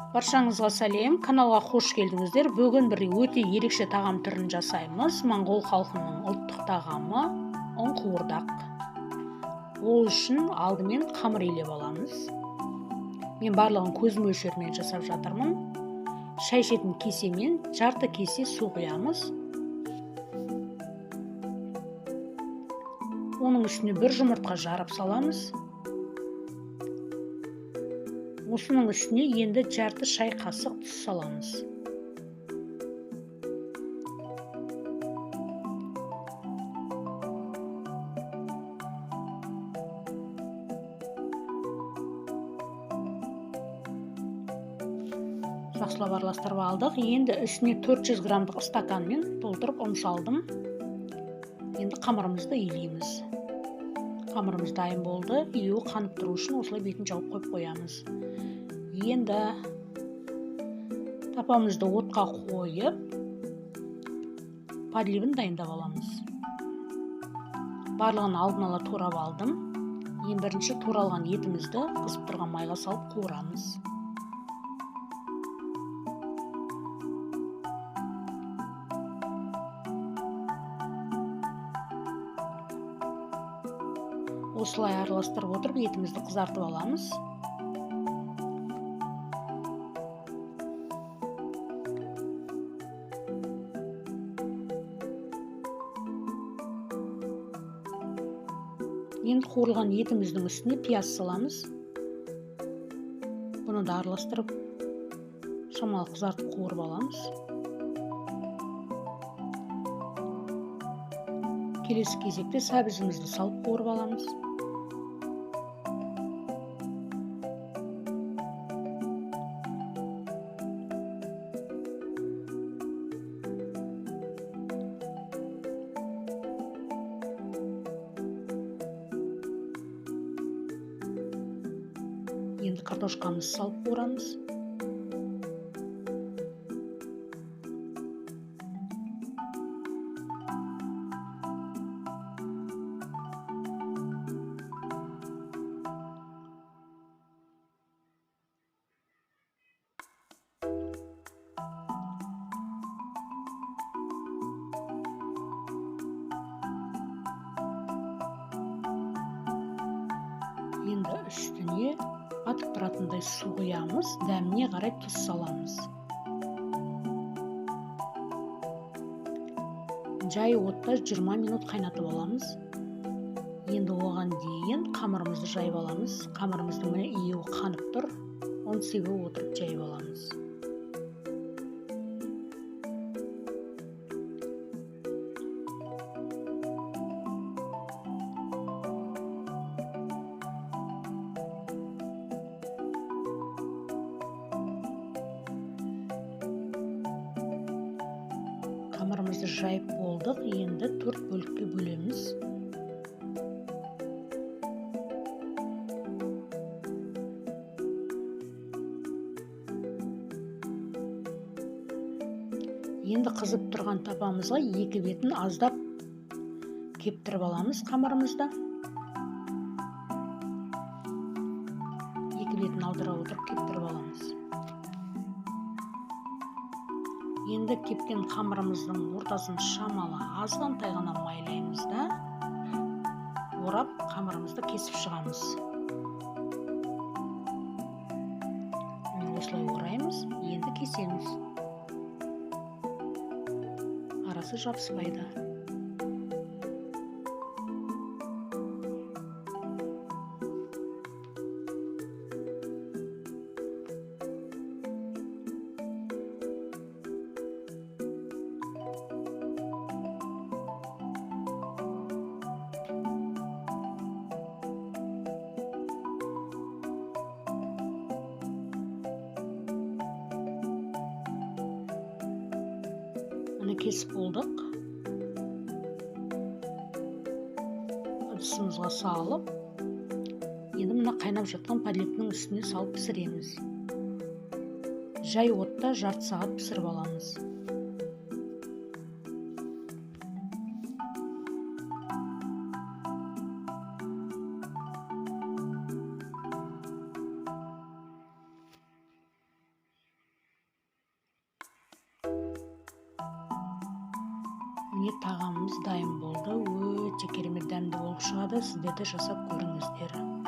Баршаңызға сәлем, каналға қош келдіңіздер. Бүгін бір өте ерекше тағам түрін жасаймыз. Моңғол халқының ұлттық тағамы ұн қуырдақ. Ол үшін алдымен қамыр илеп аламыз. Мен барлығын көз мөлшерімен жасап жатырмын. Шай ішетін кесемен жарты кесе су құямыз. Оның үстіне бір жұмыртқа жарып саламыз. Осының үстіне енді жарты шай қасық тұз саламыз. Жақсылап араластырып алдық. Енді үстіне 400 граммдық стаканмен толтырып ұн салдым. Енді қамырымызды илейміз. Қамырымыз дайын болды. Илеуі қанып тұру үшін осылай бетін жауып қойып қоямыз. Енді тапамызды отқа қойып, подливін дайындап аламыз. Барлығын алдын ала турап алдым. Ең бірінші туралған етімізді қызып тұрған майға салып қуырамыз. Осылай араластырып отырып етімізді қызартып аламыз. Енді қуырылған етіміздің үстіне пияз саламыз. Бұны да араластырып, шамалы қызартып қуырып аламыз. Келесі кезекте сәбізімізді салып қуырып аламыз. Енді картошкамызды салып қуырамыз. Енді үстіне батып тұратындай су құямыз, дәміне қарай тұз саламыз. Жай отта 20 минут қайнатып аламыз. Енді оған дейін қамырымызды жайып аламыз. Қамырымыздың міне иеуі қанып тұр. Оны себіп отырып жайып аламыз. Қамырымызды жайып болдық. Енді 4 бөлікке бөлеміз. Енді қызып тұрған табамызға екі бетін аздап кептіріп аламыз қамырымызды. Екі бетін аудара отырып кептіріп аламыз. Енді кепкен қамырымыздың ортасын шамалы азғантай ғана майлаймыз да, орап қамырымызды кесіп шығамыз. Міне осылай ораймыз, енді кесеміз. Арасы жабыспайды. Кесіп болдық. Ыдысымызға салып, енді мына қайнап жатқан подливтің үстіне салып пісіреміз. Жай отта жарты сағат пісіріп аламыз. Міне, тағамымыз дайын болды. Өте керемет дәмді болып шығады. Сіздер де жасап көріңіздер.